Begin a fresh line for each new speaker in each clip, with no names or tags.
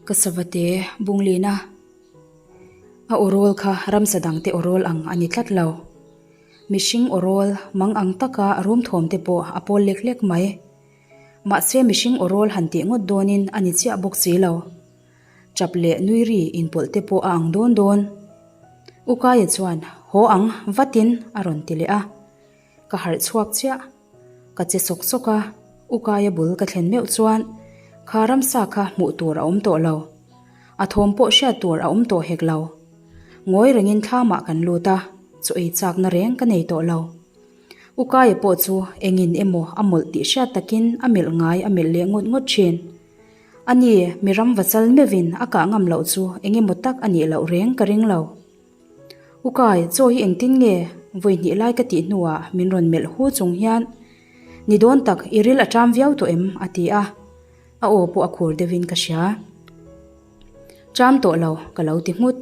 Ka savate bunglina a aw rawl kha ramsa dangte aw rawl ang a ni tlat lo. Mihring aw rawl mang ang taka rum thawm te pawh a pawl lek lek mai. Mahse mihring aw rawl han tih ngawt dawnin a ni chiah bawk si lo. Chap leh nui ri inpawlh te pawh a ang dawn dawn. U Kaia chuan haw ang vatin a rawn ti leh a. Ka harh chhuak chiah. Ka che sawk sawk a, U Kaia bul ka thlen meuh chuan kha ramsa kha hmuh tur a awm tawh lo. A thawm pawh hriat tur a awm tawh hek lo. Ngawi rengin thlamah kan lut a, chaw ei chakna reng ka nei tawh lo. U Kaia pawh chu engin emaw a mawlh tih hriat takin a melh ngai a melh leh ngawt ngawt thin. A ni, mi ram va chal meuhin a kah ngam loh chu eng emaw tak a nih loh reng ka ring lo. U Kai, chaw hi engtin nge? Vawi hnih lai ka tih hnuah min rawn melh hu chung hian, Ni dawn tak, i ril a ṭam viau tawh em? a ti a, a aw pawh a khur deuhin ka hria. Ṭam tawh lo, ka lo ti nghut.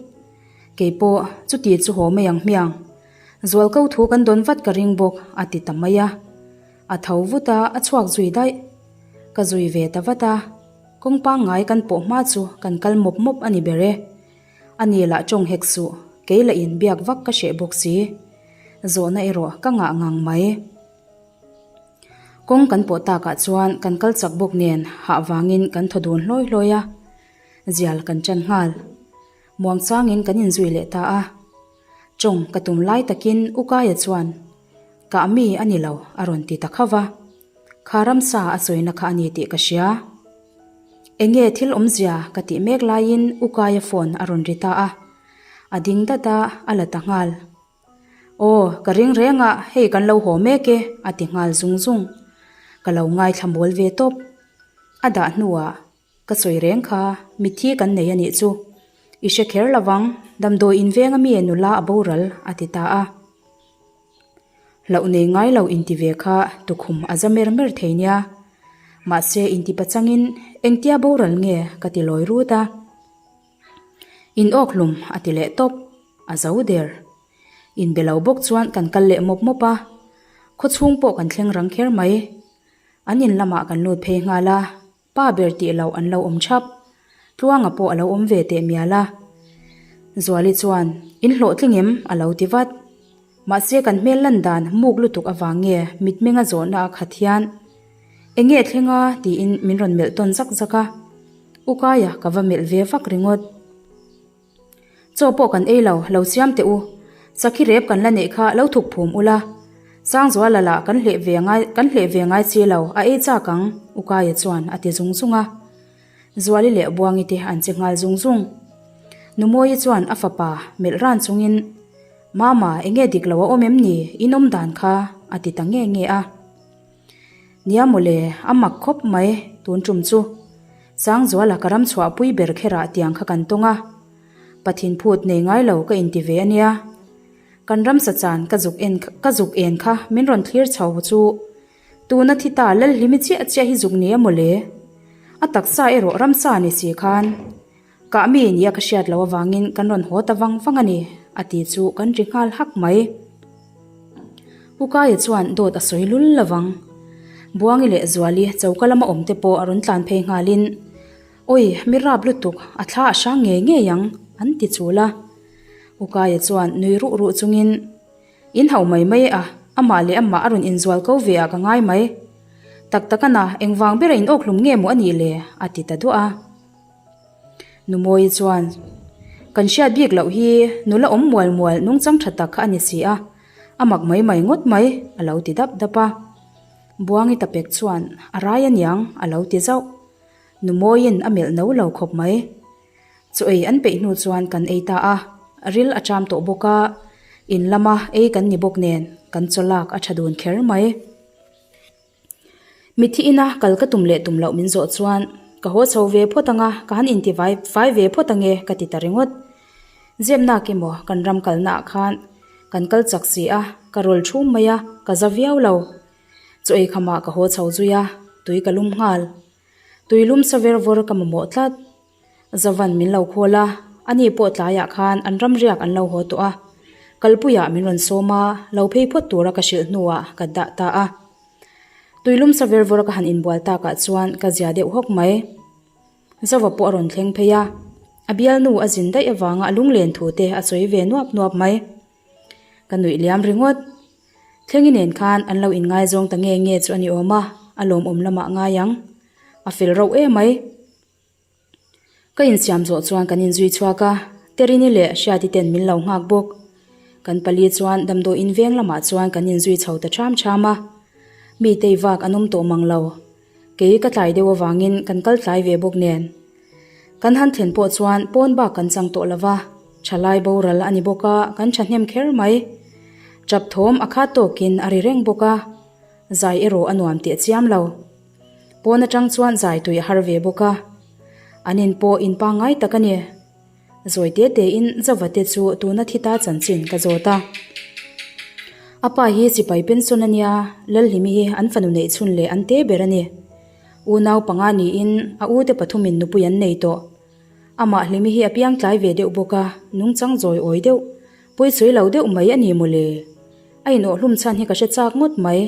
Kei pawh, chuti chu haw mai ang hmiang. Zual ko thu kan dawn vat ka ring bawk, a ti ta mai a. A tho vut a, a chhuak zui daih. Ka zui ve ta vat a, kawng pangngai kan pawh hma chu kan kal mawp mawp a ni ber e. A ni lah tawng hek suh, kei lah in biak vak ka hreh bawk si. Zawhna erawh ka ngah ngang mai. Kawng kan pawh takah chuan kan kal chak bawk nen hah vangin kan thaw dun hlawi hlawi a, zial kan ṭan nghal. Muangchangin kan inzui leh ta a. Tawng ka tum lai takin U Kaia chuan, Kah mi a ni lo, a rawn ti ta khauh va. Kha ramsa a sawina kha a ni tih ka hria. Enge thil awmzia ka tih mek laiin U Kaia phone a rawn ri ta a. A ding dat a, a la ta nghal. Aw, ka ring reng a, hei kan lo haw mek e, a ti nghal zung zung. Ka lo ngaithla mawl ve tawp. A dah hnuah ka sawi reng kha mitthi kan nei a nih chu. I hre kher lo vang, damdawi invenga mi nula a boral, a ti ta a. Hlauh nei ngai lo inti ve kha tukhum a za mer mer thei nia. Mahse inti pachangin engtia boral nge ka ti lawi rut a. In awk hlum a ti leh tawp, a zo der. Inbe lo bawk chuan kan kal leh mawp mawp a, khawchhung pawh kan thleng rang kher mai. An in lamah kan lut phei nghal a, pa ber tih loh an lo awm thap. Tluanga pawh a lo awm ve teh mial a. Zuali chuan, In hlawhtling em? a lo ti vat. Mahse kan hmel lan dan muk lutuk avang nge mitmeng a zawhna a khat hian, Eng nge thleng a? tiin min rawn melh tawn zak zak a. U Kaia ka va melh ve vak ringawt. Chaw pawh kan ei lo, lo siam teh u. Sakhi rep kan la neih kha lo thuk phum ula. Sangzuala lah kan hleh ve ngai kan hleh ve ngai chi lo, a ei chak ang, U Kaia chuan a ti zung zung a. Zuali leh Buangi te an che nghal zung zung. Numawi chuan a fapa melh ran chungin, Mama, enge dik lo a awm em ni? In awm dan kha, a ti ta nge nge a. Nia mawle, a mak khawp mai, tun tum chu. Sangzuala ka ram chhuahpui ber kherah tiang kha kan tawng a. Pathin phut nei ngai lo ka inti ve a nia. Kan ram sachan ka zuk en ka zuk en kha min rawn thlir chho chu tuna thi ta Lalhlimi chiah chiah hi zuk ni a mawle. A taksa erawh ramsa ni si khan kah mi nia ka hriat loh avangin kan rawn haw ta vang vang a ni, a ti chu kan ri nghal hak mai. U Kaia chuan dawt a sawi lul lo vang. Buangi leh Zuali choka lama awm te pawh a rawn tlan phei nghalin, Awi, mi rap lutuk, a thla a hrang ngei ngei ang, an ti chul a. U Kaia chuan nui ruh ruh chungin, In hauh mai mai a, amah leh amah a rawn inzual ko ve ah ka ngai mai. Tak tak ana, engvang bera in awkhlum nge maw a nih le? a ti ta duah a. Numawi chuan, Kan hriat bik loh hi nula awm mual mual nungchang tha tak kha a ni si a, a mak mai mai ngawt mai, a lo ti dap dap a. Buangi tapek chuan, A rai aniang, a lo ti zauh. Numawiin a melh no lo khawp mai. Chaw ei an peih hnu chuan kan ei ta a, ril a ṭam tawh bawk a, in lama ei kan ni bawk nen kan chaw lak a ṭha dun kher mai. Mithi ina kal ka tum leh tum loh min zawh chuan ka haw chho ve phawt anga ka han inti vai fai ve phawt ange ka ti ta ringawt. Zepnak emaw kan ram kalna ah khan kan kal chak si a, ka rawl thum mai a, ka za viau lo. Chaw ei khamah ka haw chho zui a, tui ka lum nghal. Tui lum sa ver vawr ka mamawh tlat. Zavan min lo khawl a, ani pawh tlaiah khan an ram riak an lo haw tawh a. Kalpuiah min rawn sawm a, lo phei phawt tura ka hrilh hnuah ka dah ta a. Tuilum sa ver vawr ka han inbual takah chuan ka zia deuh hawk mai. Zova pawh a rawn thleng phei a, a bialnu a zin daih avanga a lunglen thu te a sawi ve nuap nuap mai. Ka nuih liam ringawt. Thlengi nen khan an lo inngaizawng ta nge nge chu a ni awm a, a lawmawm lamah ngai ang. A fel rauh em mai. Ka insiam zawh chuan kan inzui chhuak a, Terini leh Hriati ten min lo nghak bawk. Kan pali chuan damdawiin veng lamah chuan kan inzui chho ta ṭham ṭham a. Mi tei vak an awm tawh mang lo. Kei ka tlai deuh avangin kan kal tlai ve bawk nen. Kan han thlen pawh chuan pawn bak kan chang tawh lo va, ṭhalai boral a ni bawk a, kan ṭhahnem kher mai. Ṭap thawm a khat tawkin a ri reng bawk a, zai erawh a nuam teh chiam lo. Pawn atang chuan zai tui a har ve bawk a, an in pawh in pangngai tak a ni. Zawi te tein Zova te chu tuna thi ta chanchin ka zawt a. A pa hi sipai pension a nia, Lalhlimi hi an fanu neih chhun leh an te ber a ni. Unau panga niin a ute pathumin nupui an nei tawh. Amah Hlimi hi a piang tlai ve deuh bawk a, nungchang zawi awi deuh, pawisawi lo deuh mai a ni mawle. A inawhhlum chhan hi ka hre chak ngawt mai.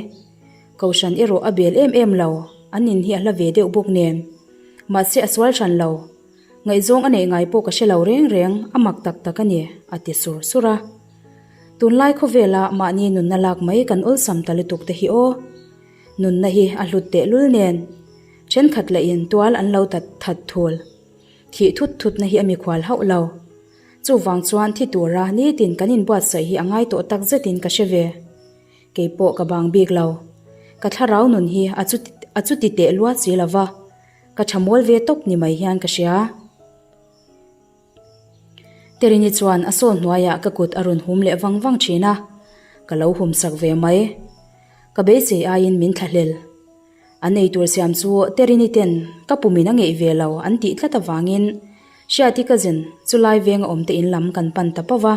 Kohhran erawh a bel em em lo, an in hi a hla ve deuh bawk nen. Mahse a sual hran lo. Ngaihzawng a neih ngai pawh ka hre lo reng reng, a mak tak tak a ni, a ti sur sur a. Tunlai khawvela mahni nunna lak mai kan awlsam ta lutuk te hi aw. Nunna hi a hlut tehlul nen. Thenkhat lahin tual an lo tat that thul. Thih thut thutna hi a mikhual hauh lo. Chuvang chuan thi tura nitin kan inbuatsaih hi a ngai tawh tak zetin ka hre ve. Kei pawh ka bang bik lo. Ka thlarau nun hi a chu a chuti teh luat si lo va, ka tha mawl ve tawp ni mai hian ka hria. Terini chuan a sawn hnuaiah ka kut a rawn hum leh vang vang thin a, ka lo hum sak ve mai. Ka beisei aiin min thlahlel. An eitur siam chu Terini ten ka pumin a ngeih ve lo an tih tlat avangin Hriati cousin chulai venga awmte in lam kan pan ta pova.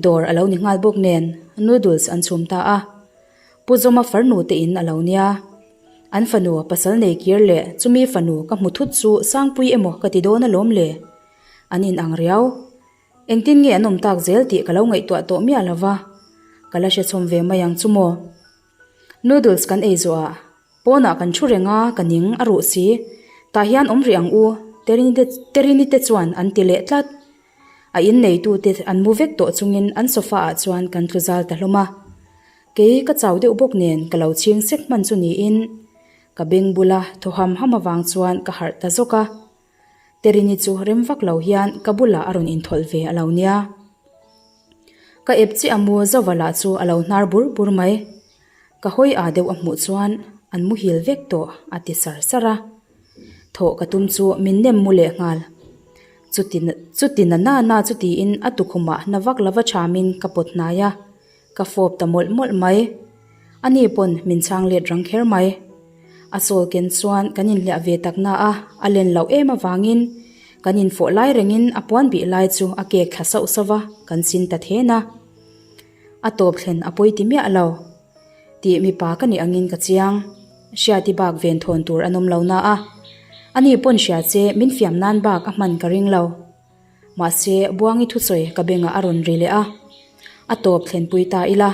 Dawr a lo ni nghal bawk nen noodles an chhum ta a. Pu Zawma farnu te in a lo nia. An fanu pasal nei kir leh chumi fanu ka hmu thut chu Sangpui emaw ka ti dawn alawm le. An in ang riau. Engtin nge an awm tak zel tih ka lo ngaihtuah tawh miah lo va. Ka la hrechhawm ve mai ang chu maw. Noodles kan ei zawh ah pawnah kan thu reng a ka ning a ruh si. Tah hian awm rih ang u Terini te chuan an ti leh tlat. A in neitute an mu vek tawh chungin an sofa ah chuan kan tlu zal ta hlawm a. Kei ka chau deuh bawk nen ka lo chhing sek hman chu niin ka beng bula thaw ham ham avang chuan ka harh ta zawk a. Terini chu rem vak lo hian ka bulah a rawn inthawlh ve a lo nia. Ka ep chiah a mu Zova lah chu a lo hnar bur bur mai. Ka hawi ah deuh a hmuh chuan an muhil vek tawh a ti sar sar a. Thawh ka tum chu min nem mu leh nghal. Chuti chuti na na na chu tiin a tukhumah na vak lova thamin ka pawt hnai a, ka fawp ta mawlh mawlh mai. Ani pawn min chhang let rang kher mai. A sawl ken chuan kan inhliah ve tak na a, a len loh em avangin kan infawh lai rengin a puan bih lai chu a kek thla sauh sauh va, kan chin ta then a. A tawp thlen a pawi ti miah lo. Tih mipa ka nih angin ka chiang. Hriati bak ven thawn tur an awm lo na a. Ani pawn hria che min fiam nan bak a hman ka ring lo. Mahse Buangi thusawi ka bengah a rawn ri leh a. A tawp thlenpui ta ila.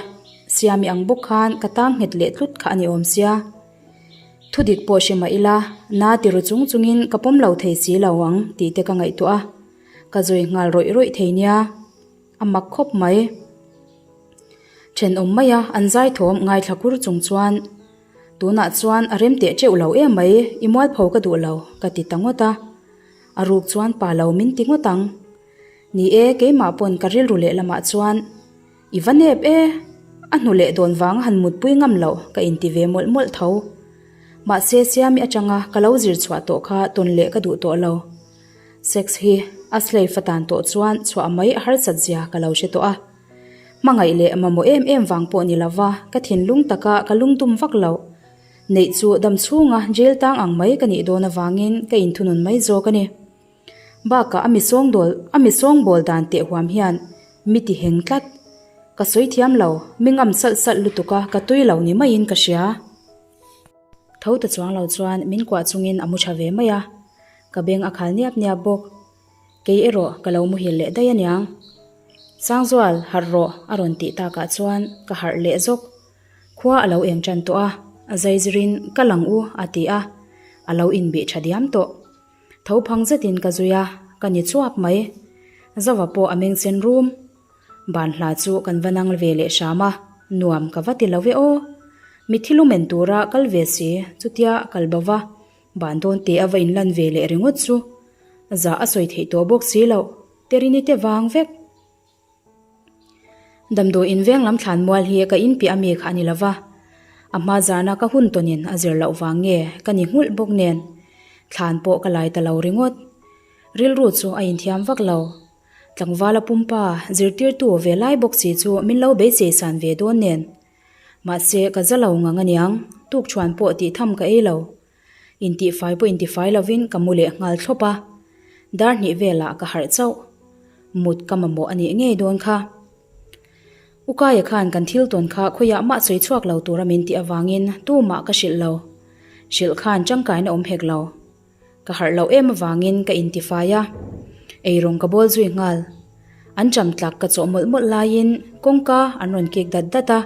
Siami ang bawk khan ka tang nghet leh tlut kha a ni awm sia. Thudik pawh hre mah ila, na ti ru chung chungin ka pawm lo thei si lo ang tih te ka ngaihtuah a. Ka zawi nghal rawih rawih thei nia. A mak khawp mai. Thenawm maia an zai thawm ngaithla kur chung chuan, Tunah chuan a rem teh teuh lo em mai, i mualpho ka duh lo, ka ti ta ngawt a. A ruk chuan pa lo min ti ngawt ang. Ni e, keimah pawn ka rilru lehlamah chuan, I va nep e, a hnu leh dawn vang a han mutpui ngam loh ka inti ve mawlh mawlh tho. Mahse Siami atanga ka lo zir chhuah tawh kha tawn leh ka duh tawh lo. Sex hi a slave atan tawh chuan chhuah mai a harsat zia ka lo hre tawh a. Hmangaih leh mamawh em em vang pawh ni lova ka thinlung taka ka lungtum vak loh. Neih chu dam chhunga jail tang ang mai ka nih dawn avangin ka inthunun mai zawk a ni. Bakah a mi sawngdawl a mi sawngbawl dan teh huam hian mi ti heng tlat. Ka sawi thiam lo, mi ngam salh salh lutuk a ka tui lo ni maiin ka hria. Tho ta chuang lo chuan min kuah chungin a mu tha ve mai a, ka beng a khal niap niap bawk. Kei erawh ka lo muhil leh daih aniang. Sangzual, harh rawh a rawn tih takah chuan ka harh leh zawk. Khua a lo eng tan tawh a, a zaizirin ka lang u a ti a, a lo inbih tha diam tawh. Tho phang zetin ka zui a, ka ni chuap mai. Zova pawh a meng sen rum. Ban hla chu kan va nang ve leh hram a, nuam ka va ti lo e aw. Mitthi lumen tura kal ve si, chutia kal bo va, ban dawn te a va inlan ve leh ringawt chu. Zah a sawi theih tawh bawk si loh, Terini te vang vek. Damdawi in veng lam thlan mual hi ka inpiah ami kha a ni lo va, a hma zana ka hun tawnin a zir loh vang nge ka ni nghulh bawk nen thlan pawh ka lai ta lo ringawt. Rilru chu a inthiam vak lo. Tlangvala pumpa zirtirtu ve lai bawk si chu min lo beisei san ve dawn nen. Mahse ka za lo ngang aniang, tukṭhuan pawh tih tham ka ei lo. Intihfai pawh intifai lovin ka mu leh nghal thlawp a, dar hnih velah ka harh chauh. Mut ka mamawh a nih ngei dawn kha. Ukaia khan kan thil tawn kha khawiah mah sawi chhuak lo tura min tih avangin tumah ka hrilh lo. Hrilh khan tangkaina awm hek lo. Ka harh loh em avangin ka intifai a, eirawng ka bawl zui nghal. An cham tlak ka chawh mawlh mawlh laiin kawngka an rawn kik dat dat a,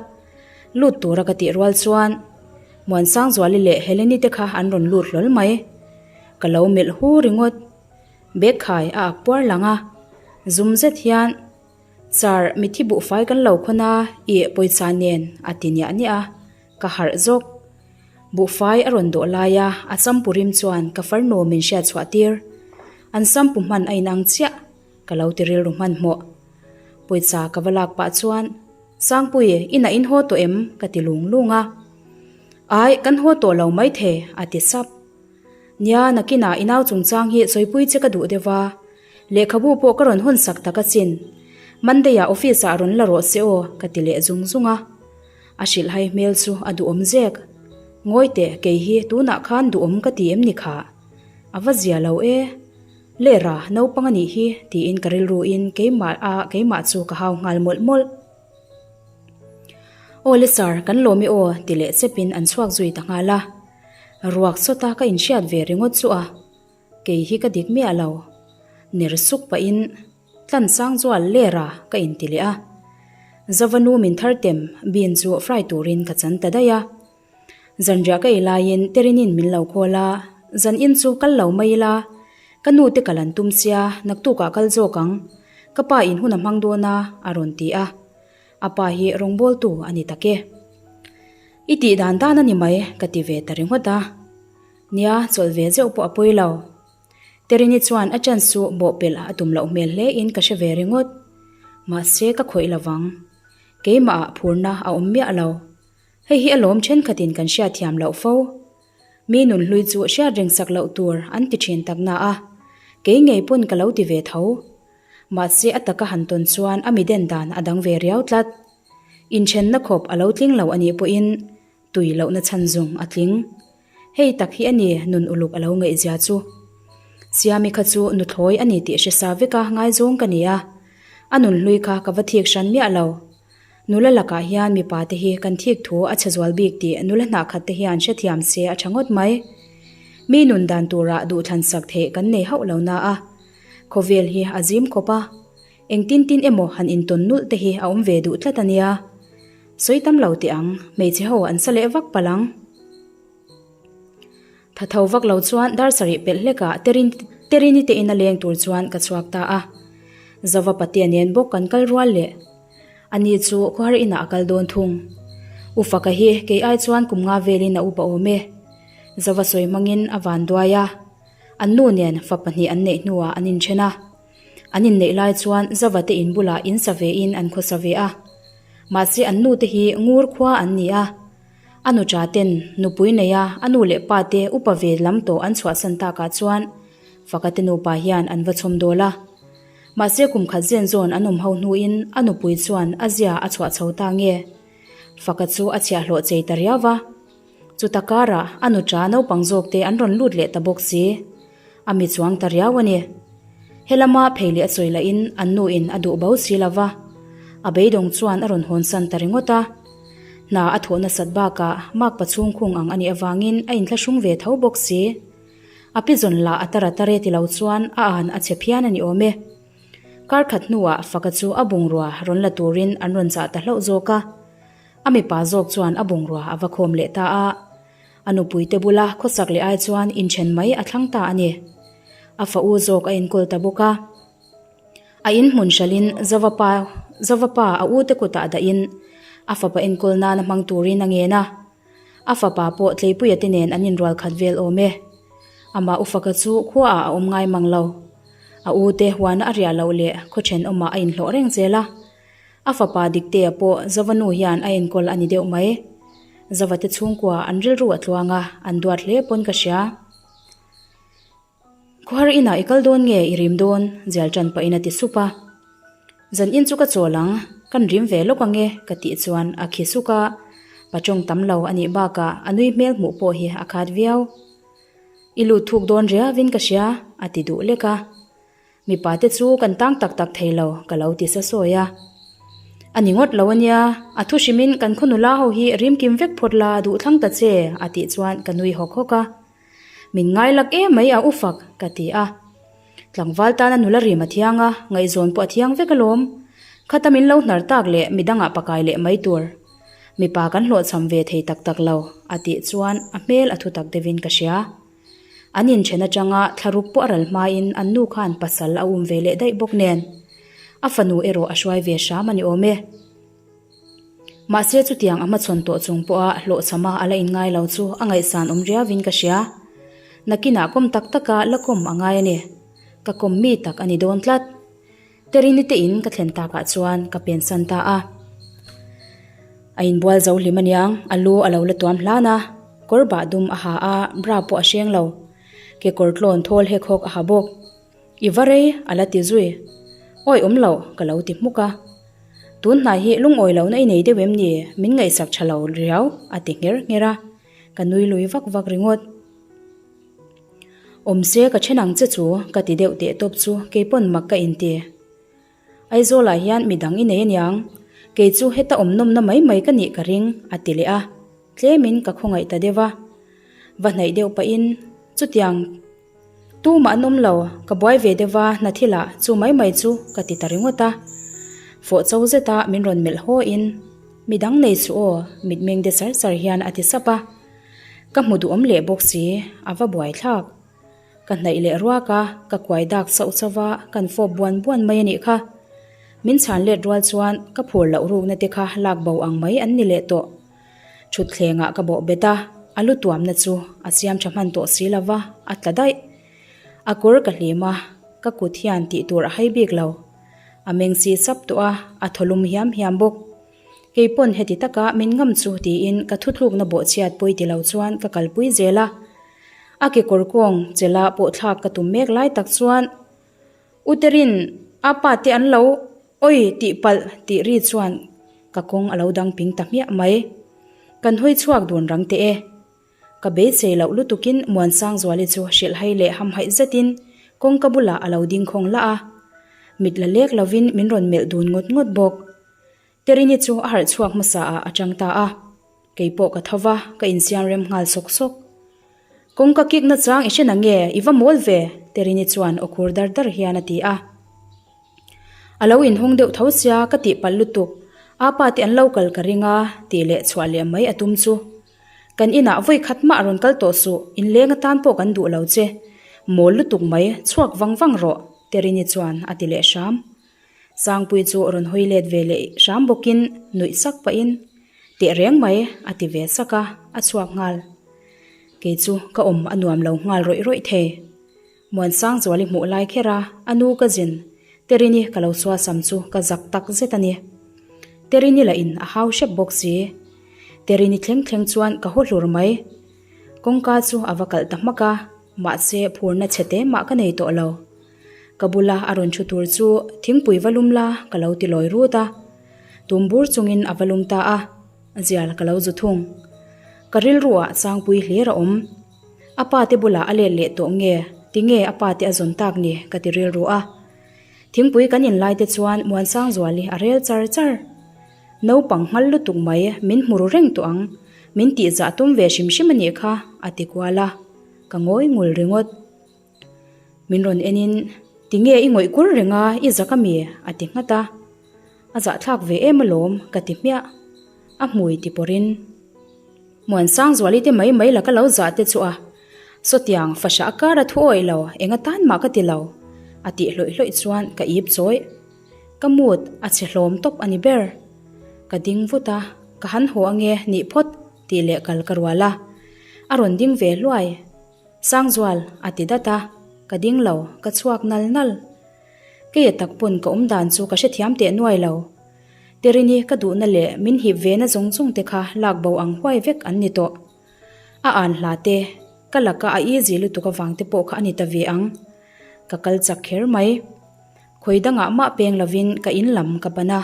lut tura ka tih rual chuan Muansangzuali leh Heleni te kha an rawn lut hlawl mai. Ka lo melh hu ringawt. Bag khai a ak puar lang a, zum zet hian Sir, mithi buhfai kan lo khawn a, ih pawisa nen a ti niah niah a. Ka harh zawk. Buhfai a rawn dawh lai a, a sampu rim chuan ka farnu min hriat chhuah tir. An sampu hman a inang chiah, ka lo ti rilru hmanhmawh. Pawisa ka va lak pah chuan, Sangpui, inah in haw tawh em? ka ti lung lung a. Ai, kan haw tawh lo maithei, a ti sap. Nia, nakinah i nau chungchang hi sawipui che ka duh deuh a. Lehkhabu pawh ka rawn hawn sak tak asin. Monday-ah office-ah rawn la rawh se aw, ka ti leh zung zung a. A hrilhhai hmel chu a duhawm zek. Ngawi teh, kei hi tunah khan duhawm ka ti em ni khah? A va zia lo e. Lera, naupang a nih hi, tiin ka rilruin keimah a keimah chu ka hau nghal mawlh mawlh. Aw le sir, kan lawm e aw, ti leh chepin an chhuak zui ta nghal a. Ruak sawta ka inhriat ve ringawt chu a. Kei hi ka dik miah lo. Ner suk pahin tlan sang chuan ler a ka inti leh a. Zava nu min thar tem bean chu fry turin ka chan ta daih a. Zanriah ka ei laiin Terinin min lo call a, zan in chu kal lo mai ila, ka nu te kal an tum sia naktukah kal zawk ang, ka pa in hun a hmang dawn a a rawn ti a. A pa hi rawngbawltu a ni tak e. I tih dan dan a ni mai ka ti ve ta ringawt a. Nia, chawlh ve zeuh pawh a pawi lo. Terini chuan a chance chu bawhpelh a tum loh hmel hle in ka hre ve ringawt. Mahse ka khawih lo vang. Keimah ah phurna a awm miah lo. Hei hi alawm thenkhatin kan hriat thiam loh fo. Mi nunhlui chu hriat reng sak loh tur an ti thin tak na a, kei ngei pawn ka lo ti ve tho. Mahse a taka han tawn chuan a mi den dan a dang ve riau tlat. Inthenna khawp a lo tling lo anih pawhin Tui lohna chhan zung a tling. Hei tak hi a ni nun uluk a lo ngaihzia chu. Siami kha chu nuthlawi a ni tih hre sa vek a ngaizawng ka ni a. A nunhlui kha ka va thik hran miah lo. Nula lakah hian mipa te hi kan thik thu a chhe zual bik tih nula hnah khat te hian hrethiam se a tha ngawt mai. Mi nun dan turah duhthlan sak theih kan nei hauh lo na a. Khawvel hi a zim khawp a. Engtin tin emaw han intawn nulh te hi a awm ve duh tlat a nia. Sawi tam lo teh ang, hmeichhe ho an sa leh vak palh ang. Tha tho vak lo chuan dar sarih pelh hlekah Terin Terini te ina leng tur chuan ka chhuak ta a. Zova patea nen bawk kan kal rual leh. Ani chu khawhar inah a kal dawn thung. U Faka hi kei ai chuan kum nga velin a upa awm e. Zova sawi hmangin a van duai a. An nu nen fa pahnih an neih hnuah an inthen a. An inneih lai chuan Zova te in bulah in sa ve in an khawsa ve a. Mahse an nu te hi ngur khua an ni a. A nu cha ten nupui nei a a nu leh pa te upa ve lam tawh an chhuahsan takah chuan Faka te nupa hian an va chhawm dawl a. Mahse kum khat zen zawn an awm ho hnuin a nupui chuan a zia a chhuah chho ta nge. Faka chu a chhiahhlawh chei ta riau va. Chuta karah a nu cha naupang zawk te an rawn lut leh ta bawk si. A mi chuang ta riau a ni. Helama phei leh a sawi lahin an nu in a duh bo si lo va, a beidawng chuan a rawn hawnsan ta ringawt a. Hna a thawh nasat bakah makpa chhungkhung ang a nih avangin a inthlahrung ve tho bawk si. A pi zawn lah a tar a tar e ti lo chuan a an a chhe phian a ni awm e. Kar khat hnuah Faka chu a bungrua rawn la turin an rawn chah ta hlauh zawk a. A mipa zawk chuan a bungrua a va khawm leh ta a. A nupuite bula khawsak leh ai chuan inthen mai a thlang ta a ni. A fa u zawk a enkawl ta bawk a. A in hmun hralhin Zova pa Zova pa a ute kutah dahin a fapa enkawl nana hmang turin a ngen a. A fapa pawh Tleipuia te nen an inrual khat vel awm e. Amah Ufaka chu khuaah a awm ngai mang lo. A ute huana a riah loh leh khaw thenawmah a inhlawh reng zel a. A fapa Diktea pawh Zova nu hian a enkawl a ni deuh mai. Zova te chhungkua an rilru a tluang a, an duat hle pawn ka hria. Khuar inah i kal dawn nge i rim dawn? Zial tan pahin a ti sup a. Zan in chu ka chawl ang, kan rim ve lawk ang e ka tih chuan a khi suk a, pa tawng tam lo a nih bakah a nui hmel hmuh pawh hi a khat viau. I lut thuk dawn riauin ka hria a ti duh lek a. Mipa te chu kan tang tak tak thei lo ka lo ti sa sawi a. A ni ngawt lo a nia, a thu hrimin kan khaw nula ho hi rim kim vek phawt la duh thlang ta che a tih chuan ka nui hawk hawk a. Min ngailak em mai a u fak ka ti a. Tlangval tana nula rim a thiang a, ngaihzawn pawh a thiang vek alawm. Khata min lo hnar tak leh midangah pakai leh mai tur. Mipa kan hlawhchham ve thei tak tak lo a tih chuan a hmel a thu tak deuhin ka hria. An inthen atanga thlaruk pawh a ral hmain an nu khan pasal a um ve leh daih bawk nen. A fanu erawh a hruai ve hram a ni awm e. Mahse chutiang a hmachhawn tawh chung pawha hlawhchhama a la inngai lo chu a ngaihsan awm riauin ka hria. Nakinah kawm tak taka la kawm a ngai a ni. Ka kawm mi tak a ni dawn tlat. Terini te in ka thlen takah chuan ka pensan ta a. A inbual zo hlim aniang, a lu a lo la tuam hlan a, kawr bah dum a ha a, bra pawh a hreng lo. Kekawr tlawn thawl hek hawk a ha bawk. I va rei, a la ti zui. Awi awm loh, ka lo ti hmuk a. Tun hnai hi lungawi lohna i nei deuh em ni? Min ngaihsak tha lo riau, a ti ngher ngher a. Ka nui lui vak vak ringawt. Awm se ka then ang che chu, ka ti deuh teh tawp chu keipawn mak ka inti. Aizawlah hian midang i nei aniang, kei chu heta awm nawmna mai mai ka nih ka ring, a ti leh a. Tlemin ka khawngaih ta deuh a. Va hnaih deuh pahin, Chutiang. Tumah an awm lo, ka buai ve deuh a, hna thilah chu mai mai chu ka ti ta ringawt a. Fawh cho zeta min rawn melh haw in, Midang nei chu aw, mitmeng de sar sar hian a ti sap a. Ka hmu duhawm leh bawk si, a va buai thlak. Ka hnaih leh ruak a, ka kuai dak chauh chauh a, kan fawp buan buan mai a nih kha. Min chhan let rual chuan ka phur loh rukna te kha lak bo ang mai an ni leh tawh. Thutthlengah ka bawh bet a, a lu tuamna chu a siam tha hman tawh si lo va, a tla daih. A kawr ka hlim a, ka kut hian tih tur a hai bik lo. A meng si sap tawh a, a thaw lum hiam hiam bawk. Kei pawn heti taka min ngam chu tiin ka thuthlukna bawhchhiat pawi ti lo chuan ka kalpui zel a. A kekawr kawng chela pawh thlak ka tum mek lai tak chuan U Terin a pa te an lo awi tih palh tih ri chuan ka kawng a lo dang ping ta hmiah mai. Kan hawi chhuak dun rang teh e. Ka beisei loh lutukin Muansangzuali chu hrilhhai leh hamhaih zetin kawngka bulah a lo ding khawng lah a. Mit la lek lovin min rawn melh dun ngawt ngawt bawk. Terini chu a harh chhuak hmasa ah a tang ta a. Kei pawh ka tho va, ka insiam rem nghal sawk sawk. Kawngka kik na chang i hre na nge, i va mawl ve, Terini chuan aw khur dar dar hian a ti a. A lo inhawng deuh tho sia ka tih palh lutuk, apa te an lo kal ka ring a, tih leh chhuah leh mai a tum chu. Kan inah vawi khat mah rawn kal tawh suh, inleng atan pawh kan duh lo che. Mawl lutuk mai, chhuak vang vang rawh, Terini chuan a ti leh hram. Sangpui chu rawn hawi let ve leh hram bawkin nuih sak pahin, Teh reng mai, a ti ve sak a, a chhuak nghal. Kei chu ka awm a nuam lo nghal rawih rawih thei. Muansangzuali hmuh lai kher a, a nu ka zin, Terini ka lo sualsam chu ka zak tak zet a ni. Terini lah in a hau hrep bawk si. Terini thleng thleng chuan ka haw hlur mai. Kawngka chu a va kalh ta hmak a, mahse phurna chhe te mah ka nei tawh lo. Ka bula a rawn thu tur chu thingpui va lum la ka lo ti lawi rut a. Tum bur chungin a va lum ta a, zial ka lo zu thung. Ka rilruah Sangpui hlir a awm. A pa te bulah a let leh tawh nge, tinge a pa te a zawn tak ni ka ti rilru a. Thingpui kan in lai te chuan Muansangzuali a rel char char. Naupang nghal lutuk mai min hmu ru reng tawh ang, min tihzah tum ve hrim hrim a nih kha a ti kual a, ka ngawi ngul ringawt. Min rawn en in, Tinge i ngawih kur reng a, i zak ami? a ti nghat a. A zahthlak ve em alawm ka ti hmiah. A hmui ti pawrh in, Muansangzuali te mai mai la ka lo zah te chu a. Sawtiang fahrah a kar a thu awih lo, eng atan mah ka ti lo, a tih hlawih hlawih chuan ka ip chawih. Ka mood a chhe hlawm tawp a ni ber. Ka ding vut a, ka han haw ange nih phawt tih leh kal ka rual a. A rawn ding ve hluai. Sangzual, a ti dat a, ka ding lo, ka chhuak nal nal. Keia tak pawn ka awm dan chu ka hrethiam teh nuai lo. Terini ka duhna leh min hip ve na zawng zawng te kha lak bo ang huai vek an ni tawh. A an hla te, ka laka a easy lutuk avang te pawh kha a ni ta ve ang. Ka kal chak kher mai. Khawi dangah mah peng lovin ka in lam ka pan a.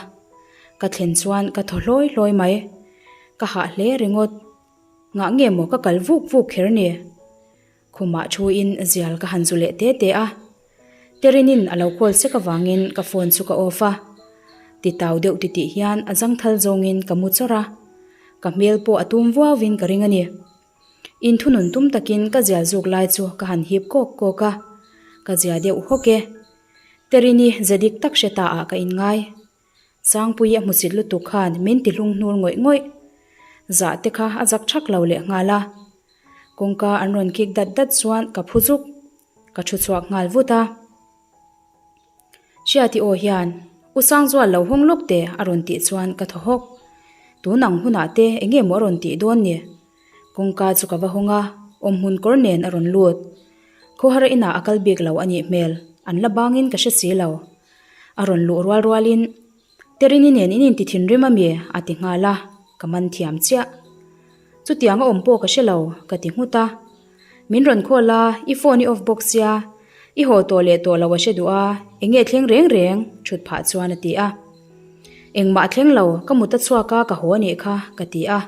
Ka thlen chuan ka thaw hlawi hlawi mai. Ka hah hle ringawt. Ngah nge maw ka kal vuk vuk kher ni? Khumah thuin zial ka han zu leh te te a. Terinin a lo call sek avangin ka phone chu ka off a. Titau deuh titih hian a zangthal zawngin ka mu chawrh a. Ka hmel pawh a tum vuauin ka ring a ni. Inthunun tum takin ka zial zuk lai chu ka han hip kawk kawk a. Ka zia deuh hawk e. Terini ze dik tak hre ta ah ka inngai. Sangpuii a hmusit lutuk khan min ti hlung hnur ngawih ngawih. Zah te kha a zak thak lo leh nghal a. Kawngka an rawn kik dat dat chuan ka phu zuk. Ka thu chhuak nghal vut a. Hriati aw hian, U Sangzual lo hawng lawk teh a rawn tih chuan ka thaw hawk. Tun ang hunah te eng nge maw a rawn tih dawn ni? Kawngka chu ka va hawng a, awmhmun kawr nen a rawn lut. Khawhar inah a kal bik lo a nih hmel, an la bangin ka hre si lo. A rawn luh rual rualin, Terini nen in inti thinrim a mi? a ti nghal a, ka man thiam chiah. Chutiang a awm pawh ka hre lo, ka ti nghut a. Min rawn call a, i phone i off bawk sia, i haw tawh leh tawh lo a hre duh a, eng nge thleng reng reng? Thut phah chuan a ti a. Engmah a thleng lo, ka mut a chhuak a, ka haw a nih kha, ka ti a.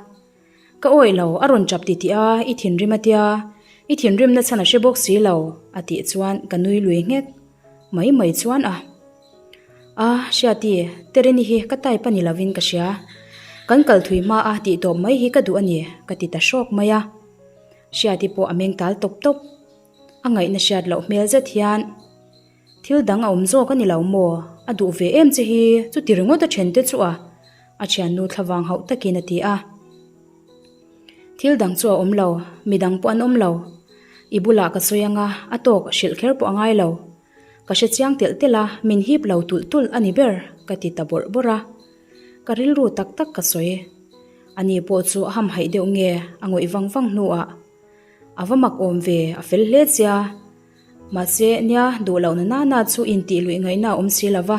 Ka awih lo, a rawn tap titih a, i thinrim a tia, i thinrimna chhan a hre bawk si lo, a tih chuan ka nui lui nghek mai mai chuan a. A, Hriati, Terini hi ka type a ni lovin ka hria. Kan kal thui hma a tih tawp mai hi ka duh a ni, ka ti ta hrawk mai a. Hriati pawh a meng tal tawp tawp. A ngaihna hriat loh hmel zet hian, Thil dang a awm zawk a ni lo maw? A duh ve em che hi, chuti ringawt a then te chu a, a thiannu thlavang hauh takin a ti a. Thil dang chu a awm lo, midang pawh an awm lo. I bulah ka sawi anga, a tawk hrilh kher pawh a ngai lo. Ka hre chiang telh telh a, min hip lo tulh tulh a ni ber, ka ti ta bawrh bawrh a. Ka rilru tak tak ka sawi. Ani pawh chu a hamhaih deuh nge, a ngawih vang vang hnuah, A va mak awm ve, a fel hle chia. Mahse, nia, duh lohna nana chu intih luih ngaihna a awm si lo va.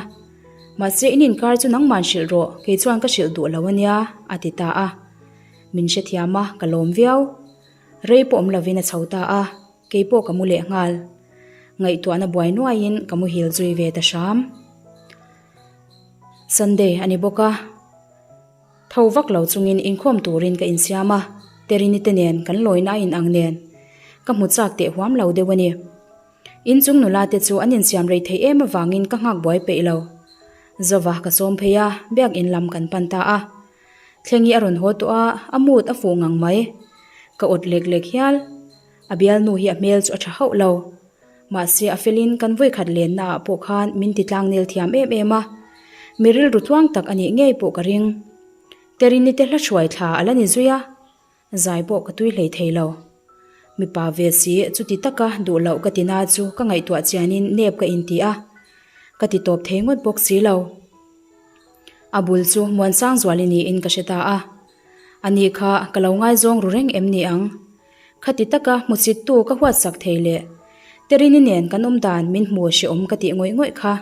Mahse, in inkar chu nangman hrilh rawh, kei chuan ka hrilh duh lo a nia, a ti ta a. Min hrethiam a, ka lawm viau. Rei pawh awm lovin a chho ta a, kei pawh ka mu leh nghal. Ngaihtuahna buai nuaiin ka muhil zui ve ta hram. Sunday a ni bawk a. Tho vak lo chungin inkhawm turin ka insiam a, Terini te nen kan lawina a inang nen ka hmu chak teh huam lo deuh a ni. Inchung nula te chu an insiam rei thei em avangin ka nghak buai peih lo. Zova ka sawm phei a, biakin lam kan pan ta a. Thlengi a rawn haw tawh a, a mood a fuh ngang mai. Ka awt lek lek hial. A bialnu hi a hmel chu a tha hauh lo. Mahse a felin kan vawikhat lenna ah pawh khan min ti tlangnel thiam em em a, mi rilru tluang tak a nih ngei pawh ka ring. Terini te hla hruai thla a la ni zui a, zai pawh ka tui hlei thei lo. Mipa ve si chuti taka duh loh ka tina chu ka ngaihtuah chianin nep ka inti a, ka ti tawp thei ngawt bawk si lo. A bul chu Muansangzuali niin ka hre ta a, ani kha ka lo ngaizawng ru reng em ni ang? Khati taka hmuchittu ka huatsak thei leh Terini nen kan awm dan min hmu hrehawm ka tih ngawih ngawih kha.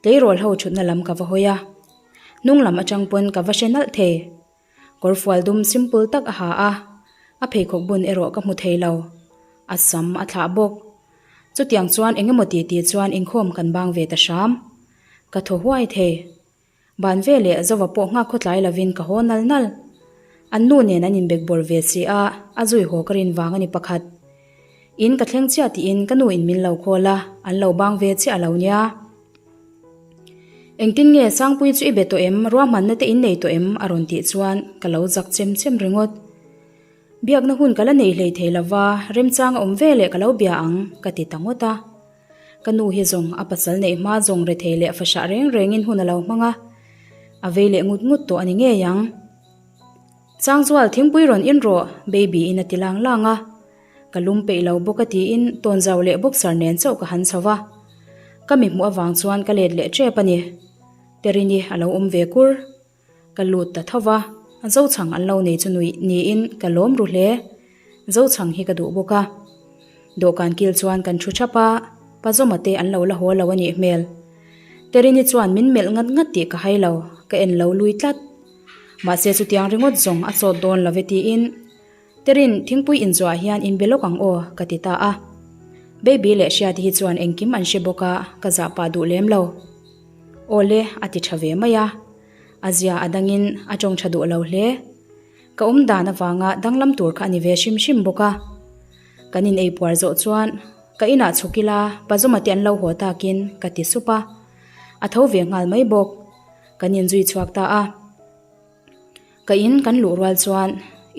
Tleirawl ho thutna lam ka va hawi a, hnung lam atang pawn ka va hre nalh thei. Kawrfual dum simple tak a ha a, a pheikhawk bun erawh ka hmu thei lo. A sam a thlah bawk. Chutiang chuan eng emaw ti ti chuan inkhawm kan bang ve ta hram. Ka thaw huai thei. Ban ve leh Zova pawh nghak khawtlai lovin ka haw nal nal. An nu nen an inbek bawr ve si a, a zui haw ka rin vang a ni pakhat. In ka thleng chiah tiin ka nu in min lo call a, an lo bang ve chiah lo nia. Engtin nge Sangpuii chu i be tawh em, ruahmanna te in nei tawh em? a rawn tih chuan ka lo zak chem chem ringawt. Biakna hun ka la nei hlei thei lova, remchang a awm ve leh ka lo bia ang, ka ti ta ngawt a. Ka nu hi zawng a pasal neih hma zawng rethei leh fahrah reng rengin hun a lo hmang a, a vei leh ngut ngut tawh a ni ngei ang. Changzual thingpui rawn in rawh, baby in a ti lang lang a. Ka lum peih lo bawk a tiin tawnzau leh boxer nen chauh ka han chho va. Ka mi hmuh avang chuan ka let leh tep a ni. Terini a lo awm ve kur. Ka lut ta tho va, Zochhang an lo nei chu nuih niin ka lawm ru hle. Zochhang hi ka duh bawk a. Dawhkan kil chuan kan thu thap a, Pazawma te an lo la haw lo a nih hmel. Terini chuan min melh ngat ngat tih ka hai lo, ka en lo lui tlat. Mahse chutiang ringawt zawng a chawt dawn lo ve tiin Terin thingpui inzuah hian inbe lawk ang aw ka ti ta a. Baby leh Hriati hi chuan engkim an hre bawk a, ka zah pah duh lem lo. Aw le a ti tha ve mai a. A zia a dangin a tawng tha duh lo hle. Ka awm dan avanga danglam tur kha a ni ve hrim hrim bawk a. Kan in eipuar zawh chuan ka inah chhuk ila Pazawma te an lo haw takin ka ti sup a. A tho ve nghal mai bawk. Kan inzui chhuak ta a. Ka in kan luh rual chuan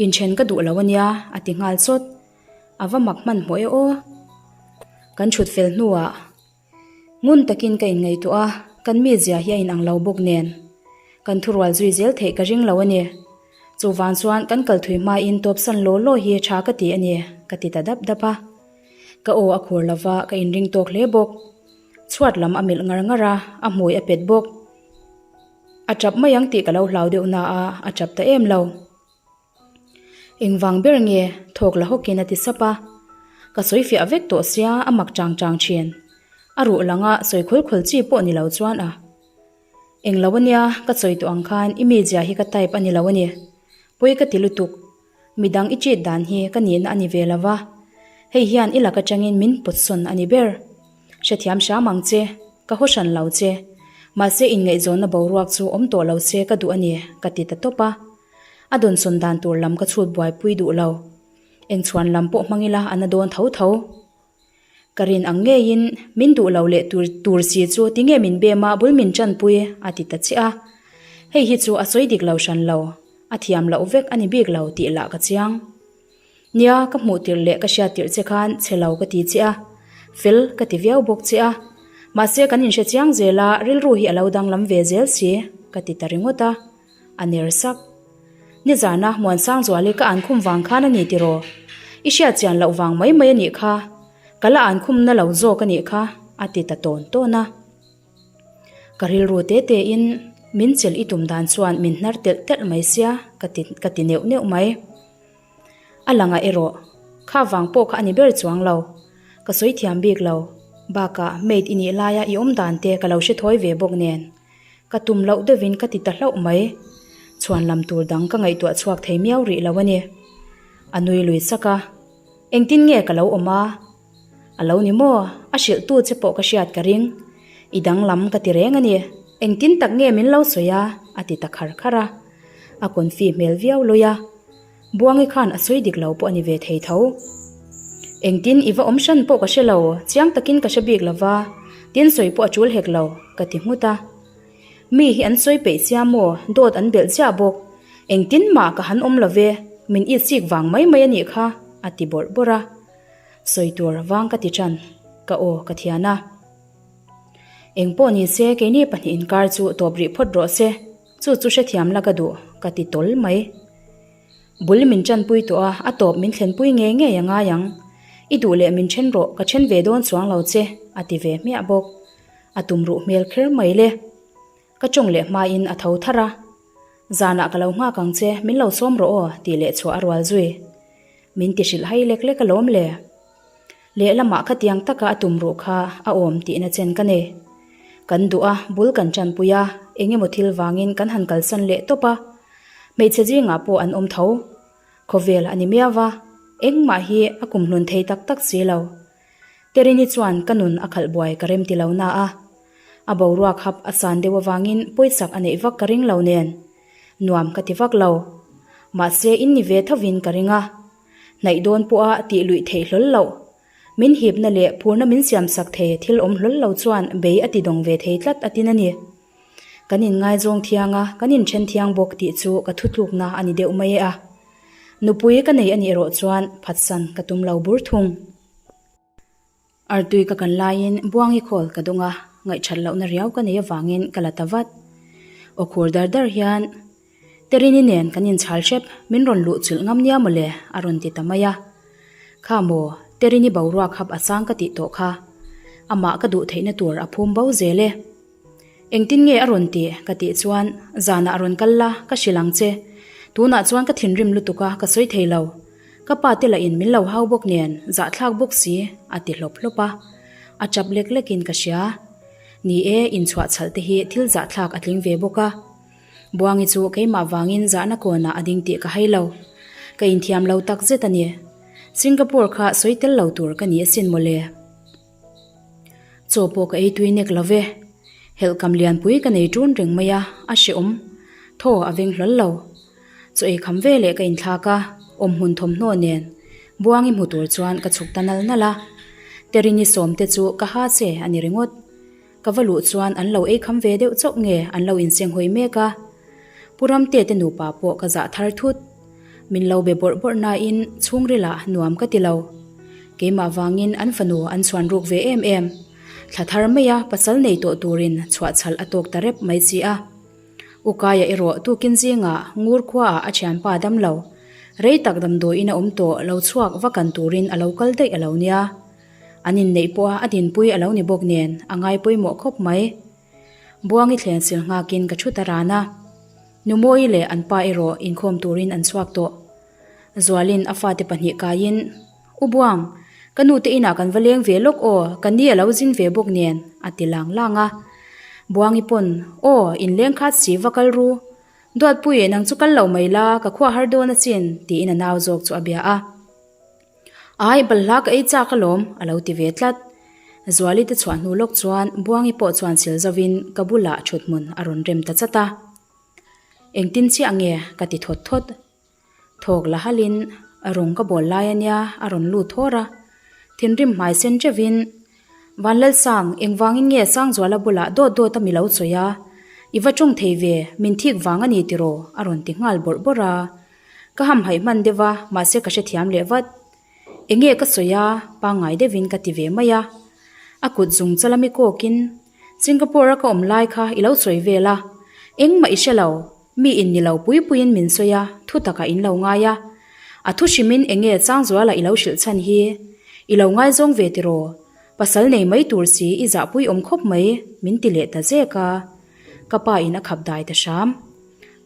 inthen ka duh lo ania a ti nghal chawt. A va mak hmanhmawh e aw. Kan thut fel hnuah ngun takin ka inngaihtuah a, kan mizia hi a inang lo bawk nen kan thurual zui zel theih ka ring lo a ni. Chuvang chuan kan kal thui hmain tawpsan law law hi tha ka ti a ni ka ti ta dap dap a. Ka aw a khur lova ka inring tawk hle bawk. Chhuat lam a melh ngar ngar a, a hmui a pet bawk. A tap mai ang tih ka lo hlau deuh na a, a tap ta em lo. Engvang ber nge thawk la hawkin a ti sap a. Ka sawi fiah vek tawh sia a mak chang chang thin. A ruh langa sawi khul khul chi pawh ni lo chuan a. Eng lo ania ka sawi tawh ang khan i mizia hi ka type a ni lo a ni. Pawi ka ti lutuk. Midang i cheat dan hi ka nihna a ni ve lo va, hei hian i lak atangin min pawtsawn a ni ber. Hrethiam hram ang che, ka haw hran lo che. Mahse inngaihzawnna boruak chu awm tawh lo se ka duh a ni, ka ti ta tawp a. A dawnsawn dan tur lam ka chhut buaipui duh lo. Engchhuan lam pawh hmang ila a na dawn tho tho. Ka rin ang ngeiin min duh lo leh tur tur si chu tinge min bem a bul min tanpui a ti ta chiah a. Hei hi chu a sawi dik lo hran lo, a thiam loh vek a ni bik lo tih lah ka chiang. Nia ka hmuh tirh leh ka hriat tirh che khan chhe lo ka ti che a, fel ka ti viau bawk che a. Mahse kan inhre chiang zel a, rilru hi a lo danglam ve zel si ka ti ta ringawt a. A ner sak. Nizana Muansangzuali ka ankhum vang khan a ni tiraw? I hriat chian loh vang mai mai a nih kha. Ka la ankhum na lo zawk a nih kha, a ti ta tawn tawn a. Ka rilru te te in min chelh i tum dan chuan min hnar telh telh mai sia ka ti ka ti neuh neuh mai. A langah erawh kha vang pawh kha a ni ber chuang lo. Ka sawi thiam bik lo. Bakah maid i nih laia i awm dan te ka lo hre thawi ve bawk nen. Ka tum loh deuhin ka ti ta hlauh mai. Chhuan lam tur dang ka ngaihtuah chhuak thei miau rih lo a ni. A nui lui sak a, Engtin nge ka lo awm a? A lo ni maw? A hrilhtu che pawh ka hriat ka ring. I danglam ka ti reng a ni. Engtin tak nge min lo sawi a? A ti ta khar khar a. A confi hmel viau lui a. Buangi khan a sawi dik lo pawh a ni ve thei tho. Engtin i va awm hran pawh ka hre lo, chiang takin ka hre bik lo va, tin sawi pawh a tul hek lo, ka ti nghut a. Mi hi an sawi peih sia maw, dawt an belh chiah bawk. Engtin mah ka han awm lo ve, min itsik vang mai mai a nih kha, a ti bawrh bawrh a. Sawi tur vang ka ti tan, ka aw ka thian a. Engpawh ni se keini pahnihin inkar chu tawp rih phawt rawh se. Chu chu hrethiam la ka duh, ka ti tawl mai. Bul min tanpui tawh a, a tawp min thlenpui ngei ngei a ngai ang. I duh leh min then rawh, ka then ve dawn chuang lo che, a ti ve hmiah bawk. A tum ruh hmel kher mai le. Ka tawng leh hmain a tho thar a. Zanah ka lo nghak ang che, min lo sawm rawh aw, tih leh chhuah a rual zui. Min ti hrilh hai lek lek alawm le. Lehlamah khatiang taka a tum ruh kha a awm tihna chen ka nei. Kan duh a, bul kan tanpui a, eng emaw thil vangin kan han kalsan leh tawp a. Hmeichhe zingah pawh an awm tho. Khawvel a ni miau va, engmah hi a kumhlun thei tak tak si lo. Terini chuan ka nun a khalh buai ka rem ti lo na a. A boruak hap a san deuh avangin pawisak a neih vak ka ring lo nen. Nuam ka ti vak lo. Mahse in ni ve thovin ka ring a. Hnaih dawn pawha tih luih theih hlawl loh. Min hipna leh phurna min siamsak thei thil awm hlawl lo chuan bei a ti dawng ve thei tlat a tin a ni. Kan inngaizawng thiang a, kan inthen thiang bawk tih chu ka thutlukna a ni deuh mai e a. Nupui ka nei a nih erawh chuan phatsan ka tum lo bur thung. Artui ka kan laiin Buangi call ka dawng a, ngaihthat lohna riau ka nei avangin ka la ta vat. Aw khur dar dar hian, Terini nen kan inchhal hrep, min rawn luh chulh ngam nia mawle, a rawn ti ta mai a. Kha maw, Terini boruak hap a sang ka tih tawh kha. Amah ka duh theihna tur a phum bo zel e. Engtin nge a rawn tih? ka tih chuan, Zanah a rawn kal la, ka hrilh ang che. Tunah chuan ka thinrim lutuk a, ka sawi thei lo. Ka pa te lahin min lo hau bawk nen, zahthlak bawk si, a ti hlawp hlawp a. A chap lek lekin ka hria. Ni e, inchhuah chhalh te hi thil zahthlak a tling ve bawk a. Buangi chu keimah vangin zahna kawnah a ding tih ka hai lo. Ka inthiam lo tak zet a ni. Singapore kha sawi tel lo tur ka ni asin mawle. Chaw pawh ka ei tui nek lo ve. Helhkam lianpui ka nei ṭun reng mai a, a hrehawm. Thaw a veng hlawl lo. Chaw ei kham veleh ka inthlak a, awmhmun thawmhnaw nen Buangi hmu tur chuan ka chhuk ta nal nal a. Terini sawmte chu ka ha che a ni ringawt. Ka va luh chuan an lo ei kham ve deuh chauh nge an lo insenghawi mek a. Pu Ramte te nupa pawh ka zah thar thut. Min lo be bawrh bawrh nain chhungrilah nuam ka ti lo. Keimah vangin an fanu an chhuan ruk ve em em. Thla thar maia pasal nei tawh turin chhuahchhalh a tawk ta rep mai si a. Ukaia erawh tukin zingah Ngur khuaah a thianpa dam lo. Rei tak damdawiin a awm tawh lo chhuak va kan turin a lo kal daih a lo nia. An inneih pawha a dinpui a lo ni bawk nen a ngai pawimawh khawp mai. Buangi thlen sil nghakin ka thu ta ran a. Numawi leh an pa erawh inkhawm turin an chhuak tawh. Zualin a fate pahnih kaiin, U Buang, ka nute inah kan va leng ve lawk aw, ka ni a lo zin ve bawk nen, a ti lang lang a. Buangi pawn, Aw, inleng khat si va kal ru. Duatpui, nang chu kal lo mai la, ka khua har dawn asin, tiin a nau zawk chu a bia a. Ai, balhla ka ei chak alawm, a lo ti ve tlat. Zuali te chhuah hnu lawk chuan Buangi pawh chuan sil zovin ka bulah thuthmun a rawn rem ta chat a. Engtin chiah nge ka ti thawt thawt. Thawk la halin rawng ka bawl lai ania a rawn lut thawr a. Thinrim hmai sen teuhin, Vanlalsang, engvangin nge Sangzuala bulah dawt dawt a mi lo chawi a? I va tawng thei ve, min thik vang a ni tiraw? a rawn ti nghal bawrh bawrh a. Ka hamhaih hman deuh a, mahse ka hrethiam leh vat. Enge ka sawi a, pangngai deuhin ka ti ve mai a. A kut zung chala mi kawkin, Singapore a ka awm lai kha i lo sawi vel a, engmah i hre lo, mi in ni lo pui puiin min sawi a, thu takah in lo ngai a. A thu hrimin enge Changzuala i lo hrilh chhan hi? I lo ngaizawng ve tiraw? Pasal nei mai tur si i zahpui awm khawp mai, min ti leh ta zek a. Ka pa in a khap dai ta hram.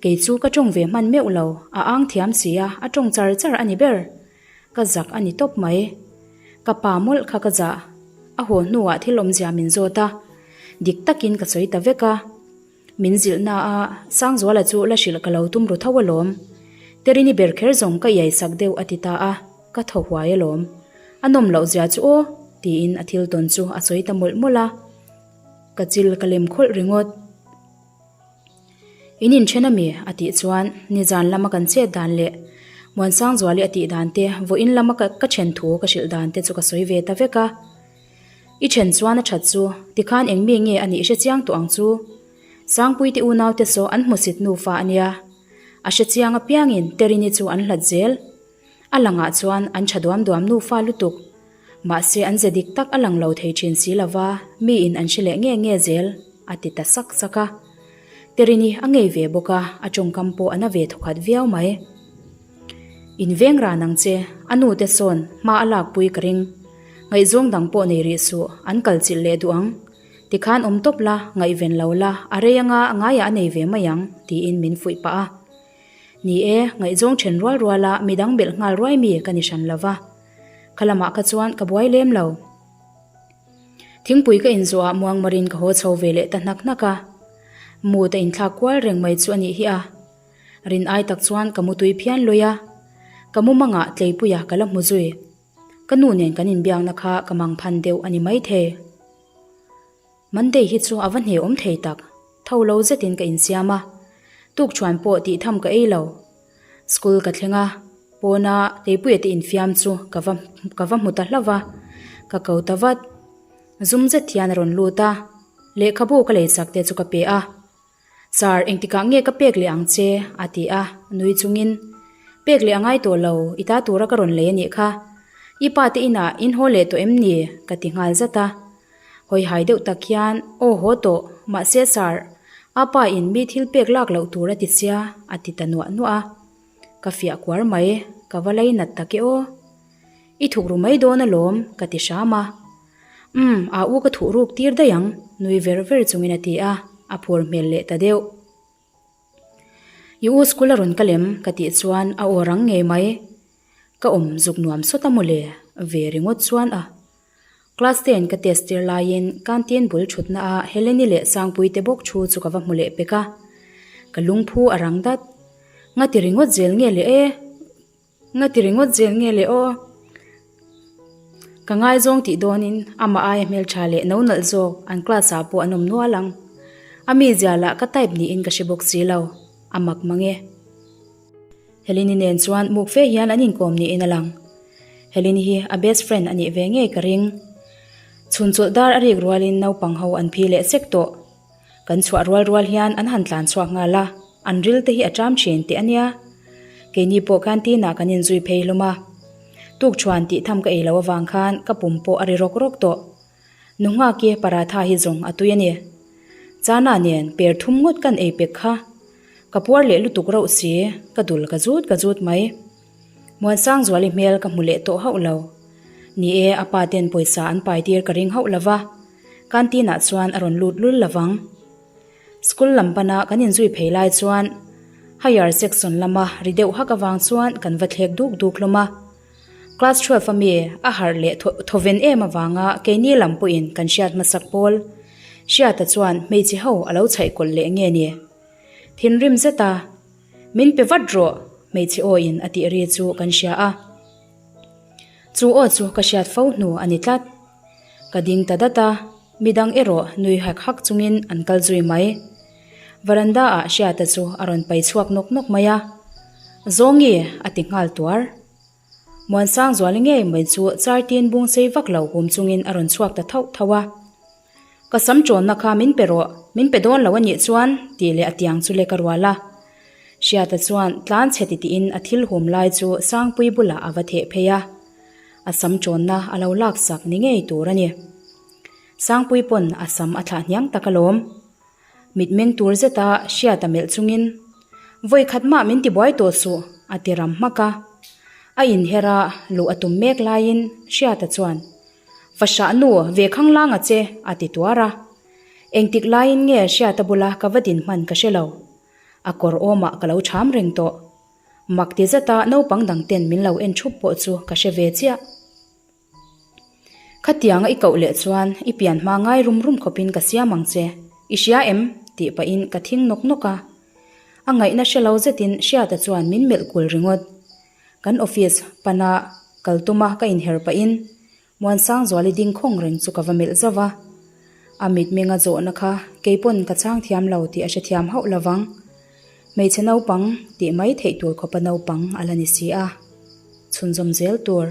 Kei chu ka tawng ve hman meuh lo, a ang thiam si a, a tawng char char a ni ber. Ka zak a ni tawp mai. Ka pa mawlh kha ka zah. A haw hnuah thil awmzia min zawt a, dik takin ka sawi ta vek a. Min zilh na a, Sangzuala chu la hrilh ka lo tum ru tho alawm. Terini ber kher zawng ka iaisak deuh a ti ta a, ka thaw huai alawm. A nawm loh zia chu aw, tiin a thil tawn chu a sawi ta mawlh mawlh a. Ka chil ka lem khawlh ringawt. In inthen a mi? a tih chuan nizan lama kan chet dan leh Muansangzuali a tih dan te, vawiin lama ka ka then thu ka hrilh dan te chu ka sawi ve ta vek a. I then chuan a that chu, tikhan eng mi nge a nih hre chiang tawh ang chu? Sangpuite unaute saw an hmusit nufa a nia. A hre chiang apiangin Terini chu an hlat zel. A langah chuan an tha duam duam nufa lutuk. Mahse an ze dik tak a lang lo thei thin si lova, miin an hre leh nge nge zel, a ti ta sak sak a. Terini a ngei ve bawk a, a tawngkam pawh a na ve thawkhat viau mai. In veng ran ang che, a nu te sawn hma a lakpui ka ring. Ngaihzawng dang pawh nei rih suh, an kal chilh leh duh ang. Tikhan awm tawp la, ngaihven lo la, a rei anga a ngaiah a nei ve mai ang, tiin min fuih pah a. Ni e, ngaihzawng then rual ruala midang belh nghal ruai mi ka ni hran lova. Kha lamah kha chuan ka buai lem lo. Thingpui ka inzawhah muangmarin ka haw chho ve leh ta hnak hnak a. Mood a inthlak kual reng mai chu a nih hi a. Rin ai tak chuan ka mutui phian lawi a. Ka mumangah Tleipuia ka la hmu zui. Ka nu nen kan inbiakna kha ka mangphan deuh a ni maithei. Monday hi chu a va hne awm thei tak, tho lo zetin ka insiam a, tukṭhuan pawh tih tham ka ei lo. School ka thleng a, pawna Teipuia te infiam chu ka va ka va hmu ta hlauh va, ka ko ta vat. Zum zet hian a rawn lut a, lehkhabu ka lei chak te chu ka pe a. Sir, engtikah nge ka pek leh ang che? a ti a, nui chungin, Pek leh a ngai tawh lo, i ta tura ka rawn lei a nih kha. I pa te inah in haw leh tawh em ni? ka ti nghal zat a. Hawi hai deuh tak hian, Aw haw tawh, mahse sir, a pa in mi thil pek lak loh tur a ti sia, a ti ta nuah nuah a. Ka fiah kuar mai, ka va lei nat tak e aw. I thuk ru mai dawn alawm, ka ti hram a. Umm, a u ka thuh ruk tir daih ang, nui ver ver chungin a ti a, a phur hmel leh ta deuh. I u school a rawn kal em? ka tih chuan a aw rang ngei mai. Ka awm zuk nuam sawt a mawle, ve ringawt chuan a. Class ten ka test tir laiin canteen bul thutna a Heleni leh Sangpui te bawk thu chu ka va hmu leh pek a. Ka lungphu a rang dat. Ngati ringawt zel nge le e? Ngati ringawt zel nge le aw? Ka ngaizawng tih dawnin amah aia hmeltha leh no nalh zawk an class ah pawh an awm nual ang. A mizia lah ka type niin ka hre bawk si lo. A mak mang e. Heleni nen chuan muk fe hian an inkawm niin a lang. Heleni hi a best friend a nih ve ngei ka ring. Chhun chawlh dar a rik rualin naupang ho an phi leh sek tawh. Kan chhuah rual rual hian an han tlan chhuak nghal a, an ril te hi a ṭam ṭhin teh a nia. Keini pawh canteen ah kan inzui phei hlawm a. Tukṭhuan tih tham ka ei loh avang khan ka pum pawh a ri rawk rawk tawh. Nu nghaki paratha hi zawng a tui a ni. Chana nen per thum ngawt kan ei pek kha. Ka puar leh lutuk rauh si, ka dul ka zut ka zut mai. Muansangzuali hmel ka hmu leh tawh hauh lo. Ni e, a pa ten pawisa an pai tir ka ring hauh lo va, canteen ah chuan a rawn lut lul lo vang. School lam pana kan inzui phei lai chuan higher section lama ri deuh hak avang chuan kan va thlek duk duk hlawm a. Class 12 a mi a harh leh thawven em avanga keini lam pawhin kan hriat hmasak pawl Hriata chuan hmeichhe ho a lo chhaih kawlh leh nge ni? Thinrim zeta min pe vat rawh hmeichhe awiin a tih ri chu kan hria a. Chu aw chu ka hriat fo hnu a ni tlat. Ka ding ta dat a, midang erawh nui hak hak chungin an kal zui mai. Veranda ah Hriata chu a rawn pai chhuak nawk nawk mai a, Zawngi! a ti nghal tuar. Muansangzuali ngei mai chu chartin bung sei vak lo hum chungin a rawn chhuak ta thauh thauh a. Ka sam ṭawnna kha min pe rawh, min pe dawn lo a nih chuan tih leh a tiang chu lek a rual a. Hriata chuan tlan chhe titiin a thil hum lai chu Sangpui bulah a va theh phei a. A sam ṭawnna a lo laksak ni ngei tur a ni. Sangpui pawn a sam a thlah hniang tak alawm. Mitmeng tur zeta Hriata melh chungin, Vawi khat mah min tibuai tawh suh, a ti ram hmak a. A inher a, luh a tum mek laiin Hriata chuan, Va hrah nu, ve khang lang a che, a ti tuar a. Engtik laiin nge Hriata bula ka va din hman ka hre lo. A kawr awmah ka lo ṭham reng tawh. Mak ti zeta naupang dang ten min lo en ṭhup pawh chu ka hre ve chiah. Khatianga i koh leh chuan i pian hma ngai rum rum khawpin ka siam ang che, i hria em? tih pahin ka thing nawk nawk a. A ngaihna hre lo zetin Hriata chuan min melh kul ringawt. Kan office pana kal tuma ka inher pahin Muansangzuali ding khawng reng chu ka va melh zauh va. A mitmenga zawhna kha keipawn ka chhang thiam lo tih a hrethiam hauh lo vang. Hmeichhe naupang tih mai theih tur khawpa naupang a la ni si a. Chhunzawm zel tur.